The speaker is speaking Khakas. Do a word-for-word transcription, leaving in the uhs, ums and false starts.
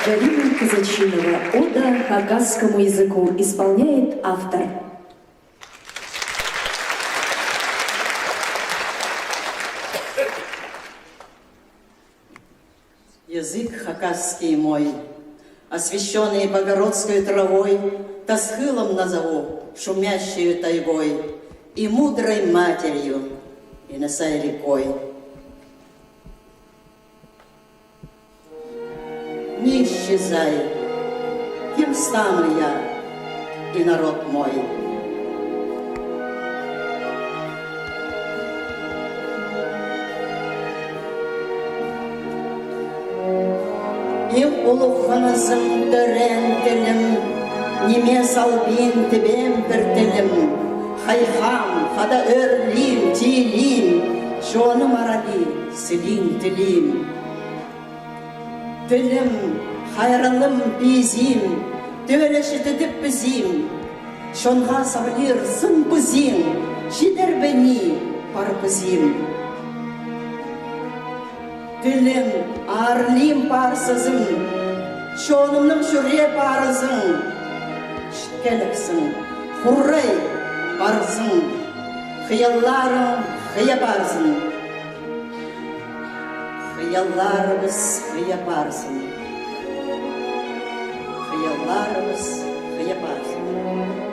Галина Казачинова, «Ода хакасскому языку», исполняет автор. Язык хакасский мой, освящённый богородской травой, тас хылым назову шумящею тайгой и мудрой матерью, Енисей рекой. Не исчезай, кем стану я и народ мой. Иң улуғ хынызым, тӧреен тілім, ниме салбин тібем пір тілім, хайхам, хада ӧрлим, тилим, чоным арали, сілиң тілим. Тілім, хайраллым, пизим, тӧле читідіп пізим, чонға саблир сын пызим, чидер бе ни пар пызим. Тілім, аарлим парсызым, чонымның чӱре парызың, читкеліксің, хурай парзың, хыялларың хыя парзын. Хыялларыбыс хыя парзын. Хыялларыбыс хыя парзын.